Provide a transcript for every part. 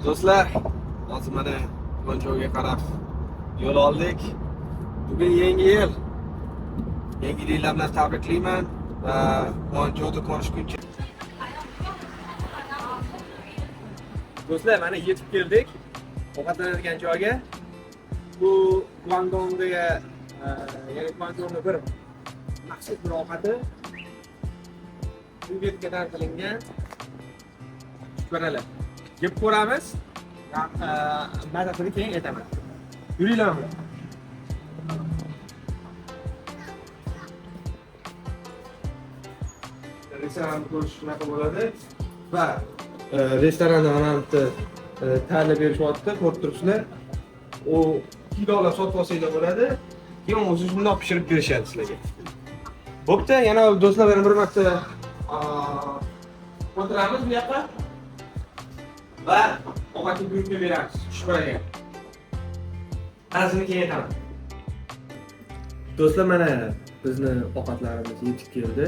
Do'stlar, hozir mana Guanchjouga qarab yo'l oldik. Bugun Yangi yil. Yangi yillar bilan tabriklayman va Guanchjouda ko'rishguncha. Do'stlar, mana yetib keldik. Ovqatlanadigan joyga. Bu Guangdongdagi, ya'ni Guangzhouning bir maxsus bir ovqati. Krevetkadan qilingan chuchvaralar. Yeb ko'ramiz. Mazasini keyin aytaman. Yuringlar bilan. Restoranni ko'rish shunaqa bo'ladi va restoranni mana bu yerda tayyorlab berishyapti, ko'rib turibsizlar. U kilolab sotib olsanglar bo'ladi. Keyin o'zi shundoq pishirib berishadi sizlarga. Bo'pti, yana do'stlar yana bir marta o'tiramiz bu yoqqa va ovqatni buyurtma beramiz. Chuchvaraga. Mazasini keyin aytaman. Do'stlar, mana bizni ovqatlarimiz yetib keldi.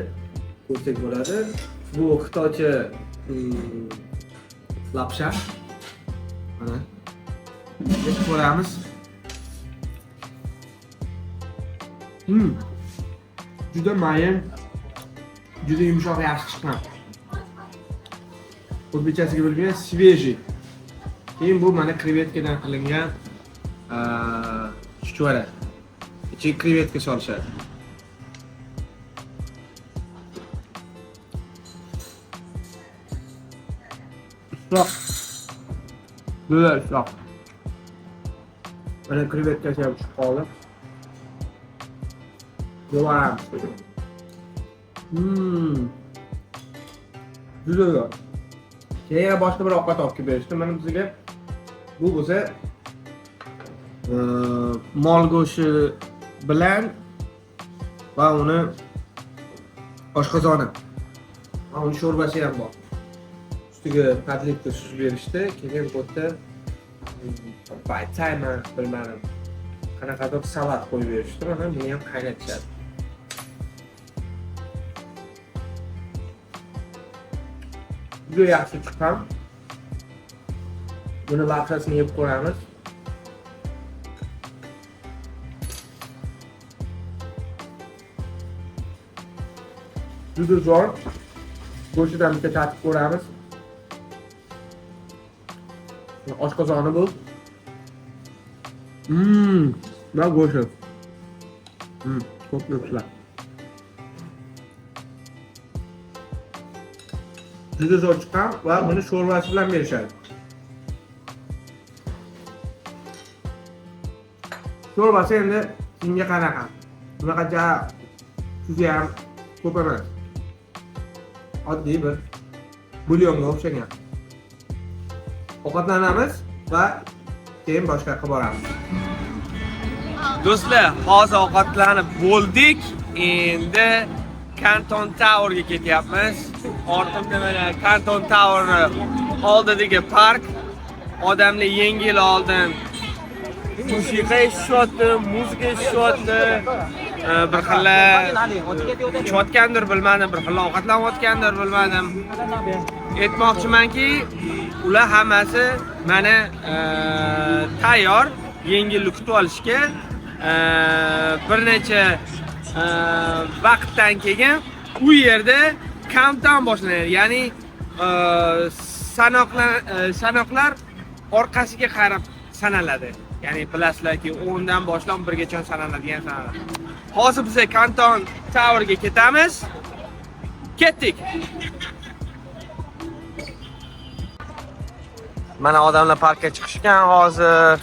Ko'rsak bo'ladi. Bu xitoycha lapsha. Mana. Yeb ko'ramiz. Juda mayin, juda yumshoq, yaxshi chiqqan. O'zbekchasiga bilmayman, свежий. Keyin bu mana krevetkadan qilingan chuchvara. Ichiga krevetka solishadi. Issiq. Juda issiq. Mana krevetkasi ham tushib qoldi. Yuboramiz. Juda zo'r. Keyin yana boshqa bir ovqat olib kelib berishdi mana bizga. Bu bo'lsa mol go'shti bilan va uni oshqozoni. Va uni sho'rbasi ham bor. Ustiga podливка suzib berishdi. Keyin bu yerda baytaymi bilmadim. Qanaqadir salat qo'yib berishdi. Mana buni ham qaynatishadi. Juda yaxshi chiqqan. Buni lapshasini yeb ko'ramiz. Juda zo'r. Go'shtidan bitta tatib ko'ramiz. Oshqozoni bu. Va go'shti. Ko'p turibsizlar. Juda zo'r chiqqan va buni sho'rbasi bilan berishadi. Sho'rbasi endi kimga qanaqa. Bunaqa ja tuzi ham ko'p emas. Oddiy bir bulyonga o'xshagan. Ovqatlanamiz va keyin boshqa yoqqa boramiz. Do'stlar, hozir ovqatlanib bo'ldik. Endi Canton Towerga ketyapmiz. Ortimda mana Canton Tower oldidagi park. Odamlar Yangi yil oldin musiqa eshitishyapti, muzika eshitishyapti. Bir xillar ichayotgandir bilmadim, bir xillar ovqatlanayotgandir bilmadim. Aytmoqchimanki, ular hammasi mana tayyor Yangi yilni kutib olishga. Bir necha vaqtdan keyin u yerda countdown boshlanadi. Ya'ni sanoqlar orqasiga qarab sanaladi. Ya'ni bilasizlarki, 10 dan boshlab 1 gacha sanaladigan sanalar. Hozir biz Canton Towerga ketamiz. Ketdik. Mana odamlar parkka chiqishgan hozir.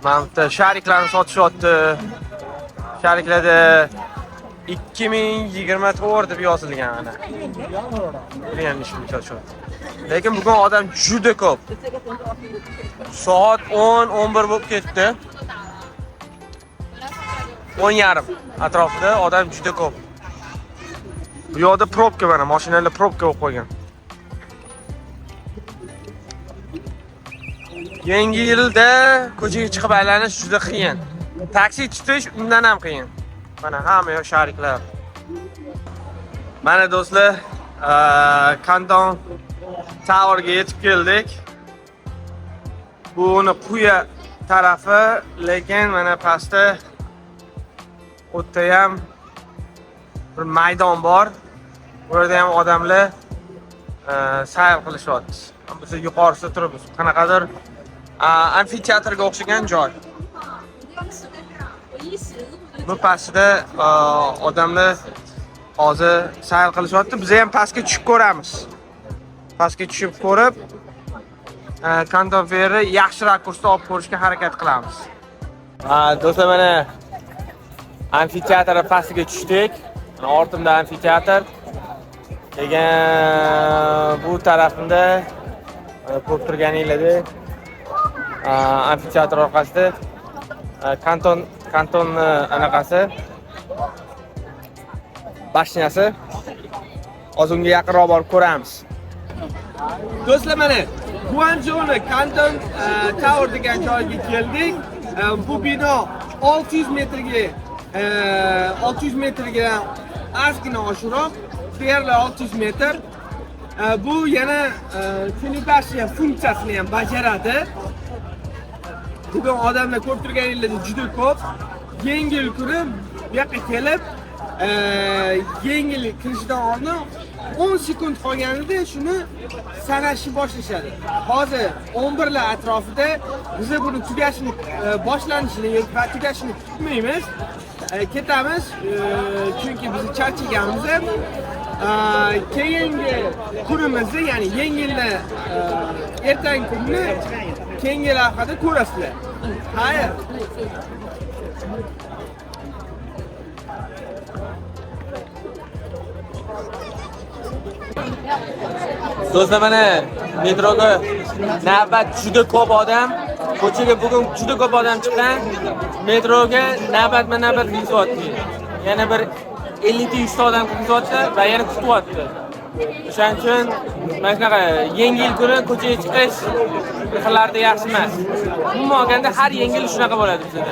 Mana bu yerda shariklarni sotishyapti. Shariklarda 2024 deb yozilgan ana. Buni ham ishini sotishyapti. Lekin bugun odam juda ko'p. Soat 10-11 bo'lib ketdi. 10:30 atrofida odam juda ko'p. Bu yoqda probka mana, mashinalar probka bo'lib qo'ygan. Yangi yilda ko'chaga chiqib aylanish juda qiyin. Taksi tutish undan ham qiyin. Mana hamma yoq shariklar. Mana do'stlar, Canton Towerga yetib keldik. Bu uni quyi tarafi, lekin mana pastda u yerda ham bir maydon bor. Bu yerda ham odamlar sayr qilishyapti. Biz yuqorisida turibmiz. Qanaqadir amfiteatrga o'xshagan joy. Bu pastida odamlar hozir sayr qilishyapti. Biz ham pastga tushib ko'ramiz. Pastga tushib ko'rib, Kanton Fairni yaxshi rakursda olib ko'rishga harakat qilamiz. Ha, do'stlar, mana amfiteatr pastiga tushdik. Mana ortimda amfiteatr. Lekin bu tarafimda mana ko'rib turganinglardek amfiteatr orqasida Kantonni anaqasi башня si. Hozir unga yaqinroq borib ko'ramiz. Do'stlar, mana Guanzhouni Canton Tower degan joyga keldik. Bu bino 600 metrga 600 metrga ozgina oshiqroq, deyarli 600 metr. Bu yana телебашня funksiyasini ham bajaradi. Bugun odamlar ko'rib turganinglardek juda ko'p. Yangi yil kuni bu yoqqa kelib, yangi yil kirishidan oldin 10 sekund qolganida shuni sanashni boshlashadi. Hozir 11 lar atrofida biz buni tugashini, boshlanishini va tugashini kutmaymiz. Ketamiz, chunki biz charchaganmiz. Keyingi kunimizni, ya'ni yangi yilni ertangi kunni keyingi lavhada ko'rasizlar. Xayr. Do'stlar, mana metroga navbat juda ko'p odam. Ko'chaga bugun juda ko'p odam chiqqan. Metroga navbatma-navbat kirgizyapti. Yana bir 50 ta 100 ta odam kirgizyapti va yana kutyapti. O'shaning uchun mana shunaqa yangi yil kuni ko'chaga chiqish bir xillarda yaxshi emas. Umuman olganda har yangi yil shunaqa bo'ladi bizda.